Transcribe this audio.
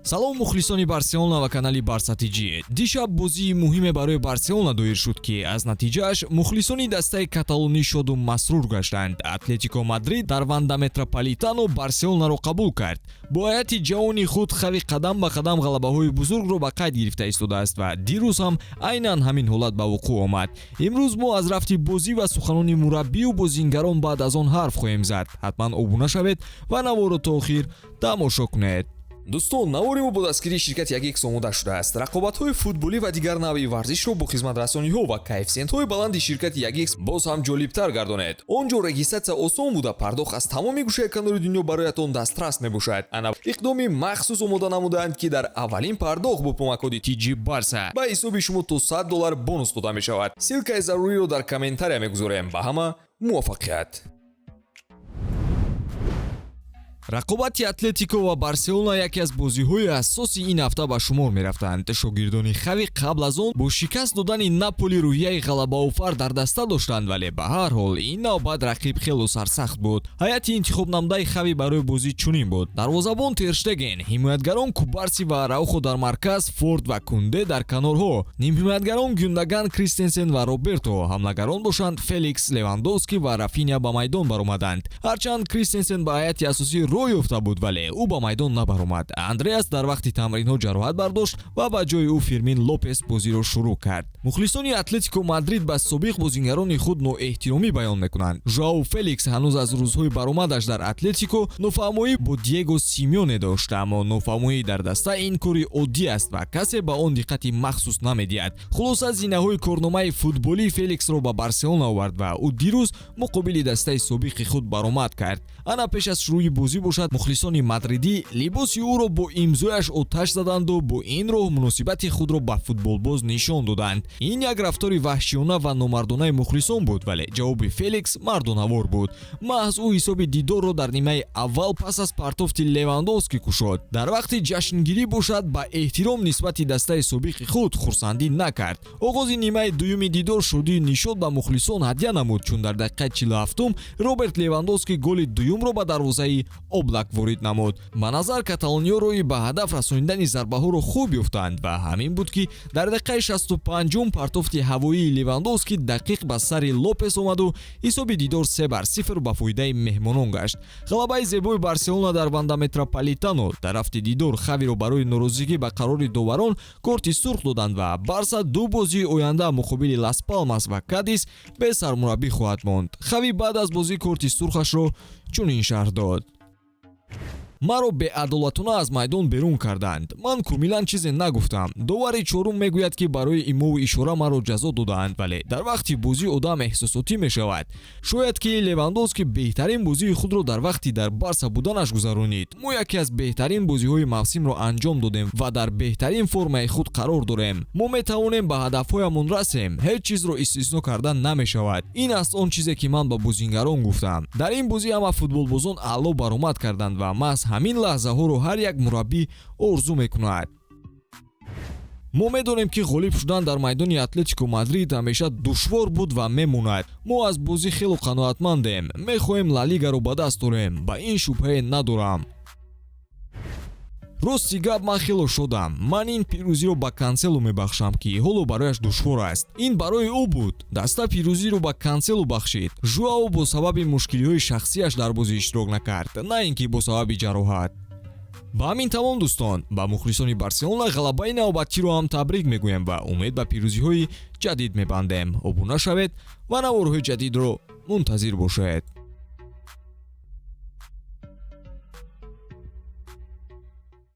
Салом, мухлисони Барселона ва канали Барса ТЖ. Дишаб бозии муҳиме барои Барселона доир шуд, ки аз натиҷааш мухлисони дастаи каталонӣ шоду масрур гаштанд. Атлетико Мадрид дар Ванда Метрополитано Барселонаро қабул кард. Бо ҳайати ҷавони худ Хави қадам ба қадам ғалабаҳои бузургро ба қайд гирифта истодааст ва дирӯз ҳам айнан ҳамин ҳолат ба вуқӯъ омад. Имрӯз мо аз рафти бозӣ ва суханони мураббию бозингарон баъд аз он ҳарф хоҳем зад. Ҳатман обуна шавед ва наворо то охир тамошо кунед. Дӯстон, навори мо бо дастгирии ширкати Ягекс омода шудааст. Рақобатҳои футболӣ ва дигар навъи варзишро бо хизматрасониҳо ва коэффисиентҳои баланди ширкати Ягекс боз ҳам ҷолибтар гардонед. Он ҷо регистрация осон буда, пардохт аз тамоми гӯшаи канори дунё бароятон дастрас мебошад. Ана иқдоми махсус омода намудаанд, ки дар аввалин пардохт бо промокоди TG Барса ба ҳисоби шумо то 100 доллар бонус дода мешавад. Ссылкаи заруриро дар комментария мегузорем. Ба ҳама муваффақият! Рақобати Атлетико ва Барселона яке аз бозиҳои асоси ин ҳафта ба шумор мерафтанд. Шогирдони Хави қабл аз он бо шикаст додани Наполи рӯҳияи ғалабаофар дар даста доштанд, вале ба ҳар ҳол ин навбат рақиб хело сарсахт буд. Ҳайати интихобнамудаи Хави барои бозӣ чунин буд: дарвозабон Терштеген, ҳимоятгарон Кубарси ва Араухо дар марказ, Форд ва Кунде дар канорҳо, нимҳимоятгарон Гюндаган, Кристенсен ва Роберто, ҳамлагарон бошанд Феликс, Левандовски ва Рафиня ба майдон баромаданд. Ҳарчанд Кристенсен ба ҳайати асосӣ роҳ ёфта буд, вале ӯ ба майдон набаромад. Андреас дар вақти тамринҳо ҷароҳат бардошт ва ба ҷои ӯ Фирмин Лопес бозиро шурӯъ кард. Мухлисони Атлетико Мадрид ба собиқ бозингарони худ ноэҳтиромӣ баён мекунанд. Жоау Феликс ҳанӯз аз рӯзҳои баромадаш дар Атлетико нофаҳмоӣ бо Диего Симеоне дошт, аммо нофаҳмоӣ дар даста ин кори оддӣ аст ва касе ба он диққати махсус намедиҳад. Хулоса, зинаҳои корномаи футболии Феликсро ба Барселона овард ва ӯ дирӯз муқобили дастаи собиқи худ баромад кард. Ана пеш аз шурӯи бозӣ бошад, мухлисони мадридӣ либоси ӯро бо имзояш оташ заданду бо ин роҳ муносибати худро ба футболбоз нишон доданд. Ин як рафтори ваҳшиёна ва номардонаи мухлисон буд, вале ҷавоби Феликс мардонавор буд. Маҳз ӯ ҳисоби дидорро дар нимаи аввал пас аз партофти Левандовски кушод. Дар вақти ҷашнгирӣ бошад, ба эҳтиром нисбати дастаи собиқи худ хурсандӣ накард. Оғози нимаи дуюми дидор шодию нишод ба мухлисон ҳадя намуд, чун дар дақиқаи 47-ум Роберт Левандовски голи дуюмро ба дарвозаи Облак ворид намуд. Ба назар, каталониё роҳи ба ҳадаф расонидани зарбаҳоро хуб ёфтанд ва ҳамин буд, ки дар дақиқаи 65-ум партофти ҳавоии Левандовски дақиқ ба сари Лопес омаду ҳисоби дидор 3-0 ба фоидаи меҳмонон гашт. Ғалабаи зебои Барселона дар Ванда Метрополитано. Дар рафти дидор Хавиро барои норозигӣ ба қарори доварон корти сурх доданд ва Барса ду бозии оянда муқобили Лас Палмас ва Кадис бе сармураббӣ хоҳад монд. Хави баъд аз бозӣ корти сурхашро чунин шарҳ дод: «Маро беадолатона аз майдон берун карданд. Ман комилан чизе нагуфтам. Довари чорум мегӯяд, ки барои имову ишора маро ҷазо додаанд, вале дар вақти бозӣ одам эҳсосотӣ мешавад. Шояд ки Левандовски беҳтарин бозии худро дар вақти дар Барса буданаш гузаронид. Мо яке аз беҳтарин бозиҳои мавсимро анҷом додем ва дар беҳтарин формаи худ қарор дорем. Мо метавонем ба ҳадафҳоямон расем. Ҳеҷ чизро истисно кардан намешавад. Ин аст он чизе, ки ман ба бозингарон гуфтам. Дар ин бозӣ ҳама футболбозон аъло баромад карданд ва маҳз ҳамин лаҳзаҳоро ҳар як мураббӣ орзу мекунад. Мо медонем, ки ғолиб шудан дар майдони Атлетико Мадрид ҳамеша душвор буд ва мемонад. Мо аз бозӣ хело қаноатмандем. Мехоҳем Ла Лигаро ба даст орем, ба ин шубҳае надорам. Рости гап, ман хело шодам. Ман ин пирӯзиро ба Кансело мебахшам, ки ҳоло барояш душвор аст. Ин барои ӯ буд. Даста пирӯзиро ба Кансело бахшид. Жуао бо сабаби мушкилиҳои шахсияш дар бозӣ иштирок накард, на ин ки бо сабаби ҷароҳат. Ба ҳамин тамом, дӯстон. Ба мухлисони Барселона ғалабаи навбатиро ҳам табрик мегӯем ва умед ба пирӯзиҳои ҷадид мебандем. Обуна шавед ва наворҳои ҷадидро мунтазир бошед.